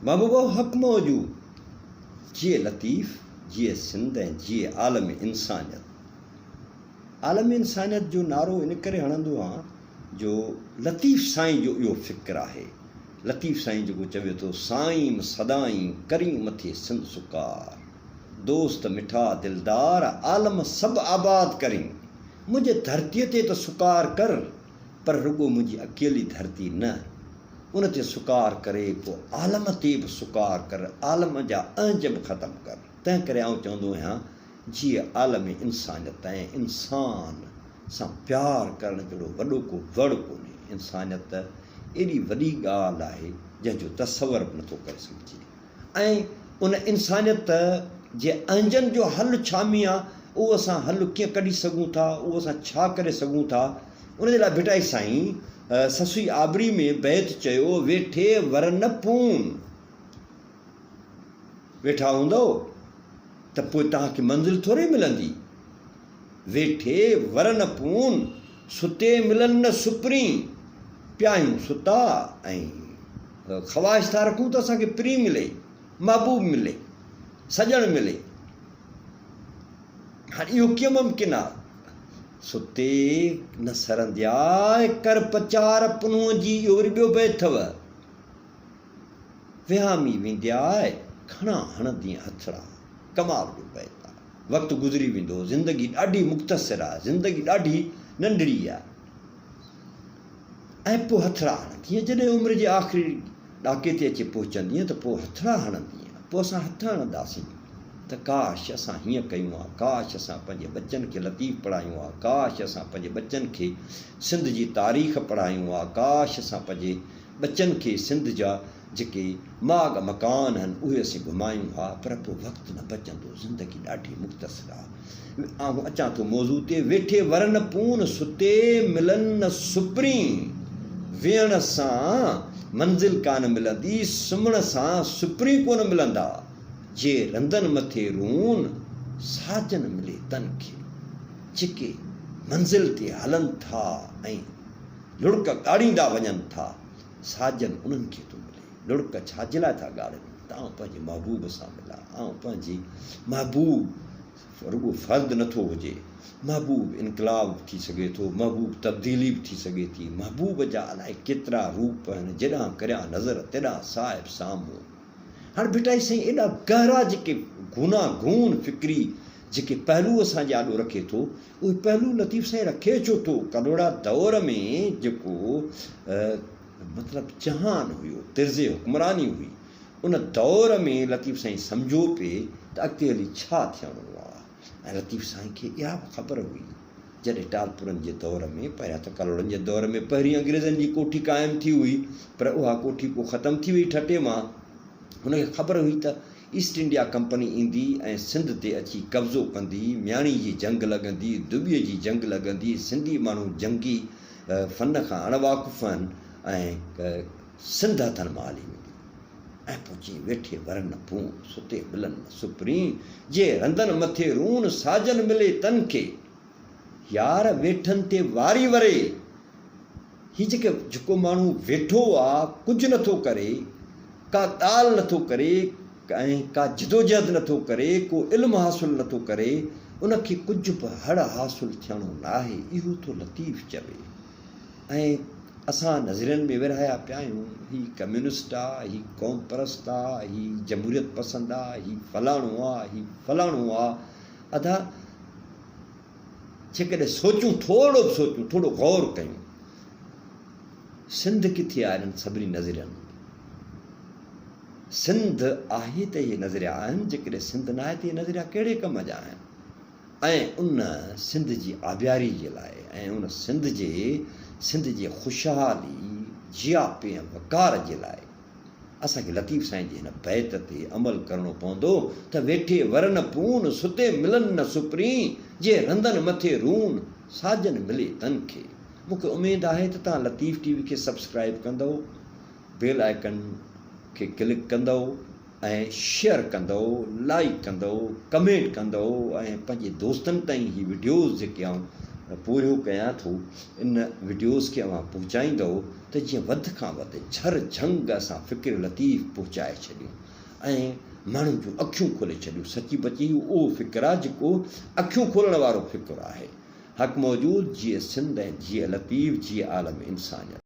محبوبه حق موجود. جيئي لطيف، جيئي سنڌ ۽ جيئي عالم انسانيت. عالم انسانيت جو نعرو ان ڪري هڻندو آهيان جو لطيف سائين جو اهو فڪر آهي. لطيف سائين جيڪو چوي ٿو سائيم سدائين ڪرين مٿي سنڌ سڪار. دوست مٺا دلدار عالم سڀ آباد ڪرين. منهنجي ڌرتيء تي ته سڪار ڪر پر رڳو منهنجي اڪيلي ڌرتي نه، ان تي سڪار ڪري پوء عالم تي به سڪار ڪر، عالم جا اهنج به ختم ڪر. تنهن ڪري آئون چوندو آهيان جيئي عالم انسانيت ۽ انسان سان پيار ڪرڻ جهڙو وڏو ڪو وڙ ڪونهي. انسانيت ايڏي وڏي ڳالهه آهي جنهن جو تصور به نٿو ڪري سگهجي. ۽ ان انسانيت جي اهنجن جو حل ڇا ۾ آ، اهو اسان حل ڪيئن ڪڍي سگهون ٿا، اهو اسان ڇا ڪري سگهون ٿا، ان جي لاء ڀٽائي سائين سسئي آبري ۾ بيت چيو، ويٺي ور نه پون. ويٺا هوندؤ ته پوء توهان کي منزل ٿوري ملندي. ويٺي ور نه پون، ستي ملن نه سپرين. پيا آهيون ستا ۽ خواهش ٿا رکون ته اسان کي پرين ملي، محبوب ملي، سڄڻ ملي. هاڻي اهو ڪيئن ممڪن آ؟ ستي نه سرندياء، ڪر پچار پنهونء جي، اهو وري ٻيو بيت اٿو. وهامي ويندياء، کڻا هڻندينء هٿڙا. ڪمال جو بيت آ. وقت گذري ويندو، زندگي ڏاڍي مختصر آ، زندگي ڏاڍي ننڍڙي آ. ۽ پوء هٿڙا هڻندينء، جڏهن عمر جي آخري ڏاڪي تي اچي پهچندينء ته پوء هٿڙا هڻندينء، پوء اسان هٿ هڻنداسين ته ڪاش اسان هيئن ڪيون ها، ڪاش اسان پنهنجي ٻچن کي لطيف پڙهايون ها، ڪاش اسان پنهنجي ٻچن کي سنڌ جي تاريخ پڙهايون ها، ڪاش اسان پنهنجي ٻچن کي سنڌ جا جيڪي ماڳ مڪان هن اهي اسين گهمايون ها، پر پوء وقت نه بچندو، زندگي ڏاڍي مختصر آ. آئون اچان ٿو موضوع تي، ويٺي ور نه پون، ستي ملن نه سپرين، ويهڻ سان منزل ڪانه ملندي، سمهڻ سان سپرين ڪونه ملندا، جي رندن مٿي رون، ساجن ملي تن کي. جيڪي منزل تي هلن ٿا ۽ لڙڪ ڳاڙيندا وڃن ٿا، ساجن انهن کي ٿو ملي. لڙڪ ڇا جي لاء ٿا ڳاڙين؟ ته آئون پنهنجي محبوب سان ملان. آئون پنهنجي محبوب رڳو فرد نه ٿو هجي. محبوب انقلاب به ٿي سگهي ٿو، محبوب تبديلي به ٿي سگهي ٿي. محبوب جا الائي ڪيترا روپ آهن، جيڏانهن ڪريان نظر تيڏانهن صاحب سامهون. هاڻ ڀٽائي سائين ايڏا گهرا جيڪي گونا گون فڪري جيڪي پهلو اسان جي آڏو رکي ٿو، اهي پهلو لطيف سائين رکي ڇو ٿو؟ ڪلهوڙا دور ۾ جيڪو مطلب جهان هيو، طرز حڪمراني هئي، ان دور ۾ لطيف سائين سمجهيو پئي ته اڳتي هلي ڇا ٿيڻو آ ۽ لطيف سائين کي اها به خبر هئي جڏهن ٽالپرن جي دور ۾ پهريان ته ڪلهوڙن جي دور ۾ پهرين انگريزن جي ڪوٺي قائم ٿي هئي پر اها ڪوٺي پوء ختم ٿي وئي ٺٽي مان. هن کي خبر هئي ته ايسٽ انڊيا ڪمپني ايندي ۽ سنڌ تي اچي قبضو ڪندي، مياڻي جي جنگ لڳندي، دٻيء جي جنگ لڳندي، سنڌي ماڻهو جنگي فن کان اڻ واقف آهن ۽ سنڌ هٿن مان هلي ويندي. ۽ پوء جي ويٺي ورن نه پون، ستي ملن نه سپرين، جي رندن مٿي رون، ساجن ملي تن کي. يار ويٺن تي واري وري. هي جيڪي جيڪو ماڻهو ويٺو آ، ڪجهه نٿو ڪري، ڪا ڳالهه نٿو ڪري ۽ ڪا جدوجهد نٿو ڪري، ڪو علم حاصل نٿو ڪري، ان کي ڪجهه به هڙ حاصل ٿيڻو ناهي، اهو ٿو لطيف چوي. ۽ اسان نظرين ۾ ورهايا پيا آهيون، هي ڪميونسٽ آ، هي قوم پرست آ، هي جمهوريت پسند آ، هي فلاڻو آ، هي فلاڻو آ. ادا جيڪڏهن سوچون ٿورڙو به سوچون، ٿورو غور ڪيون، سنڌ ڪٿي آهي انهن سڀني نظرين ۾؟ سنڌ آهي ته اهي نظريا آهن، جيڪڏهن سنڌ ناهي ته اهي نظريا ڪهڙي ڪم جا آهن؟ ۽ ان سنڌ جي آبياري جي لاء ۽ ان سنڌ جي سنڌ جي خوشحالي، جياپي ۽ وقار جي لاء اسان کي لطيف سائين جي هن بيت تي عمل ڪرڻو پوندو ته ويٺي ور نه پون، ستي ملن نه سپرين، جي رندن مٿي رون، ساجن ملي تن کي. مون کي اميد آهي ته توهان لطيف ٽي وي کي سبسڪرائيب ڪندؤ، بيل آئيڪن کي ڪلڪ ڪندؤ ۽ شيئر ڪندؤ، لائيڪ ڪندؤ، ڪمينٽ ڪندؤ ۽ پنهنجي دوستن تائين هي وڊيوز جيڪي آئون پورهيو ڪيان ٿو ان وڊيوز کي اوهان پهچائيندؤ ته جيئن وڌ کان وڌ جھر جھنگ اسان فڪر لطيف پهچائي ڇڏيون ۽ ماڻهن جون اکيون کولي ڇڏيون سچي پچي هي اهو فڪر آهي جيڪو اکيون کولڻ وارو فڪر آهي حق موجود جيئي سنڌ ۽ جيئي لطيف جيئي عالم انسانيت.